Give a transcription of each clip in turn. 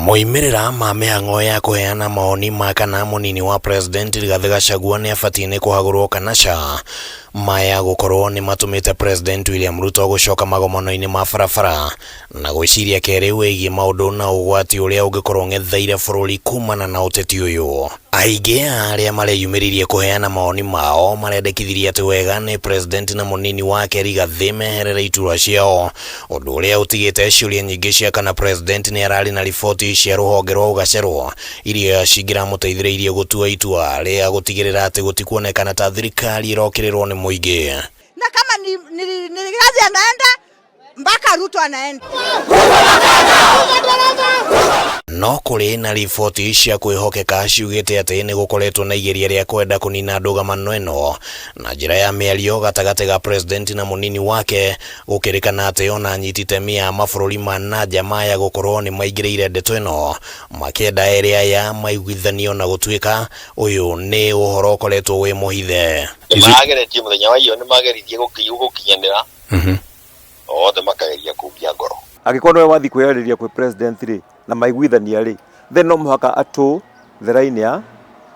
Moimĩrĩra ma mĩhang'o ya kũheana mawoni ma kana mũnini wa President Rigathĩ Gachagua nĩabatiĩ nĩ kũhagũrwo kana ca, maya gũkorwo nĩ matũmĩte President William Ruto gũcoka magomano-inĩ ma barabara na gwĩciria kerĩ wĩgiĩ maũndũ na ũgwati ũrĩa ũngĩkorwo ũng'etheire bũrũri kumana na ũteti ũyũ. Aingĩ a arĩa mareyumĩririe kũheana mawoni mao marendekithirie atĩ wega nĩ President na mũnini wake Rigathĩ meherere iturwa ciao, ũndũ ũrĩa ũtigĩte ciũria nyingĩ cia kana President nĩ ararĩ na riboti cia rũhonge rwa ũgacerwo iria cingĩramũteithĩrĩirie gũtua itua rĩa gũtigĩrĩra atĩ gũtikuonekana ta thirikari ĩrokĩrĩrwo nĩ mũingĩ. Na kama ni Rigathi anaenda mpaka Ruto anaenda. No kũrĩ na riboti cia kwĩhokeka ciugĩte atĩ nĩ gũkoretwo na igeria rĩa kwenda kũnina ndũgamano ĩno na njĩra ya mĩario gatagatĩ ga President na mũnini wake, gũkĩrĩkana atĩ ona anyiti itemi a mabũrũri ma nanja maya gũkorwo nĩ maingĩrĩire ndeto ĩno makĩenda erĩ aya maiguithanio, na gũtuĩka ũyũ nĩ ũhoro ũkoretwo wĩ mũhithe. Nĩ mageretie mũthenya wa iyo, nĩ mageririe gũkinyanĩra othe, makageria kũmbia ngoro. Angĩkorwo nĩwe wathiĩ kwĩyarĩria kwĩ President rĩ, na maiguithania rĩ, then no mũhaka atũ the line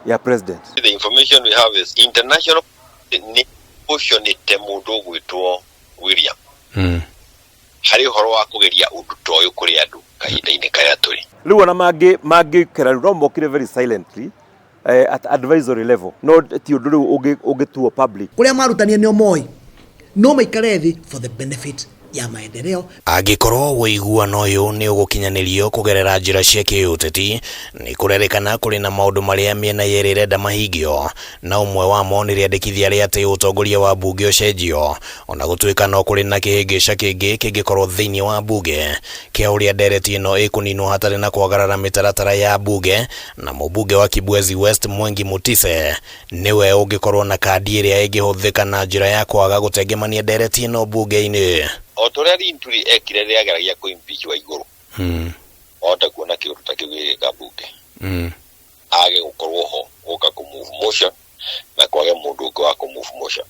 ya President. The information we have is international nĩ cautionĩte mũndũ ũgwĩtwo William harĩ ũhoro wa kũgeria ũndũ ta ũyũ kũrĩ andũ kahinda-inĩ karĩa tũrĩ. Rĩu ona mangĩkera rĩu no mokire very silently, at advisory level, no ti ũndũ rĩu ũngĩtuo public. Kũrĩa marutania nĩo moĩ no maikare thĩ for the benefit ya maendeleo. Angĩkorwo ũiguano ũyũ nĩ ũgũkinyanĩrio kũgerera njĩra cia kĩũteti, nĩ kũrerĩkana kũrĩ na maũndũ marĩa mĩena yerĩ ĩrenda mahingio, na ũmwe wamo nĩ rĩandĩkithia rĩa atĩ ũtongoria wa mbunge ũcenjio, ona gũtuĩka no kũrĩ na kĩhĩngĩca kĩngĩ kĩngĩkorwo thĩinĩ wa mbunge kĩa ũrĩa ndereti ĩno ĩkũninwo hatarĩ na kwagarara mĩtaratara ya mbunge, na mũmbunge wa Kibwezi West Mwengi Mutise nĩwe ũngĩkorwo na kandi ĩrĩa ĩngĩhũthĩka na njĩra ya kwaga gũtengemania ndereti ĩno mbunge-inĩ. O ta ũrĩa Linturi ekire rĩrĩa ageragia kũ impeach wa igũrũ, wahota kuona kĩũndũ ta kĩu gĩgĩka mbunge, age gũkorwo ho gũka kũ move motion na kwage mũndũ ũngĩ wa kũ move motion.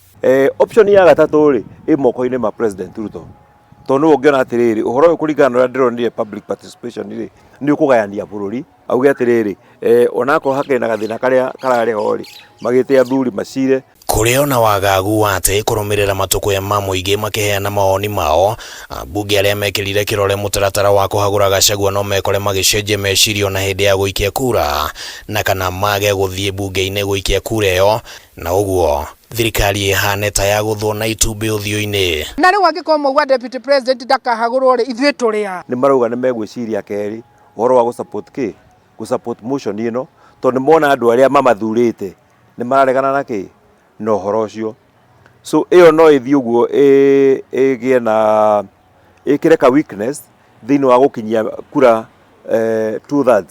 Option ya gatatũ rĩ, ĩ moko-inĩ ma President Ruto, tondũ nĩwe ũngĩona atĩrĩrĩ, ũhoro ũyũ kũringana na ũrĩa ndĩronire public participation rĩ, nĩ ũkũgayania bũrũri. Auge atĩrĩrĩ, onakorwo hakĩrĩ na gathĩna karĩa kararĩ ho rĩ, magĩte athuri macire. Kũrĩ ona wagagu wa atĩ kũrũmĩrĩra matũkũya ma mũingĩ makĩheana mawoni mao, ambunge arĩa mekĩrire kĩrore mũtaratara wa kũhagũra Gachagua no mekore magĩcenjia meciria ona hĩndĩ ya gũikia kura, na kana mage gũthiĩ mbunge-inĩ gũikia kura ĩyo, na ũguo thirikari ĩhane ta ya gũthwo na itumbĩ ũthiũ-inĩ. Na rĩu angĩkorwo mauga Deputy President ndakahagũrwo rĩ, ithuĩ tũrĩ a? Nĩ marauga nĩ megwĩciria kerĩ ũhoro wa gũ-support kĩ gũ-support motion ĩno, tondũ nĩ mona andũ arĩa mamathurĩte nĩ mararegana na kĩ na ũhoro ũcio. So ĩyo no ĩthiĩ ũguo ĩgĩe na ĩkĩre ka weakness thĩinĩ wa gũkinyia kura 2/3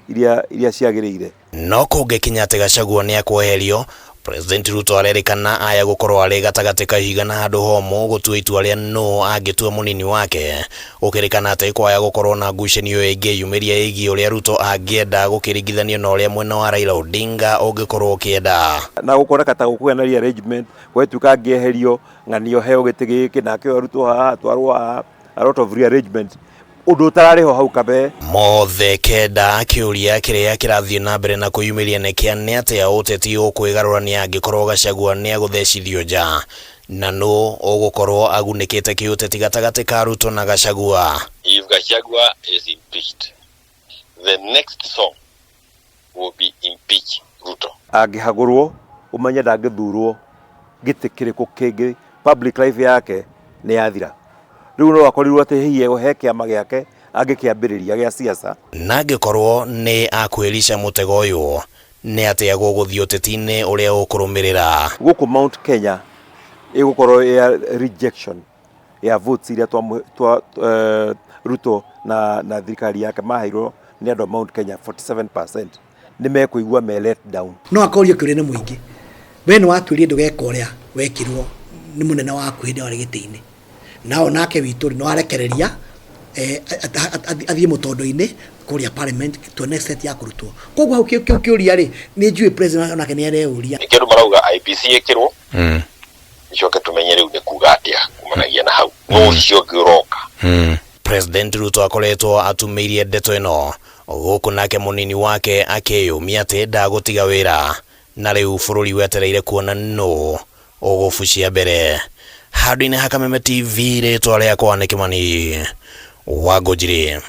iria ciagĩrĩire. No kũngĩkinya atĩ Gachagua nĩ akweherio, President Ruto arerĩkana aya gũkorwo arĩ gatagatĩ ka ihiga na handũ homũ gũtua itua rĩa nũ angĩtua mũnini wake, gũkĩrĩkana atĩ kwaya gũkorwo na ngucanio ĩngĩyumĩria ĩgiĩ ũrĩa Ruto angĩenda gũkĩringithanio na ũrĩa mwena wa Raila Odinga ũngĩkorwo ũkĩenda. Na gũkoneka ta gũkũgĩa na rearrangement, gwatuĩka angĩeherio ng'anio heo gĩtĩ gĩkĩ nake ũyũ arutwo haha atwarwo haha, a lot of rearrangement, ũndũ ũtararĩ ho hau kabere. Mothe kenda, kĩũria kĩrĩa kĩrathiĩ na mbere na kwĩyumĩria nĩ kĩa nĩ atĩa ũteti ũkwĩgarũrania angĩkorwo Gachagua nĩ agũthecithio nja, na nũ ũgũkorwo agunĩkĩte kĩũteti gatagatĩ ka Ruto na Gachagua. If Gachagua is impeached, the next song will be "Impeach Ruto". Angĩhagũrwo, ũmenye ndangĩthurwo gĩtĩ kĩrĩkũ kĩngĩ, public life yake nĩ yathira. Rĩu no akorirwo atĩ hihi he kĩama gĩake angĩkĩambĩrĩria gĩa siasa. Na angĩkorwo nĩ akwĩrica mũtego ũyũ, nĩ atĩa gũgũthiĩ ũteti-inĩ ũrĩa ũkũrũmĩrĩra? Gũkũ Mount Kenya ĩgũkorwo ya rejection ya votes iria twa Ruto na thirikari yake maheirwo nĩ andũ a Mount Kenya 47%, nĩ mekũigua me let down. No akorio kĩũria nĩ mũingĩ, we nĩ watuĩrie ndũgeka ũrĩa wekirwo nĩ mũnene waku hĩndĩ ĩrĩa warĩ gĩtĩ-inĩ, nao nake witũ rĩ, nĩ warekereria athiĩ mũtondo-inĩ kũrĩa Parliament to an extent ya kũrutwo. Koguo hau kĩu kĩũria rĩ, nĩ njũĩ President onake nĩ areyũria. Nĩkĩo andũ marauga IEBC ĩkĩrwo, icoke tũmenye rĩu nĩ kuga atĩa kumanagia na hau nũ ũcio ũngĩ ũroka. President Ruto akoretwo atumĩirie ndeto ĩno gũkũ nake mũnini wake akĩyũmia atĩ ndagũtiga wĩra na rĩu bũrũri wetereire kuona nũ ũgũbucia mbere. Handũ-inĩ ha Kameme TV, rĩtwa rĩakwa nĩ Kĩmani Wangũnjiri.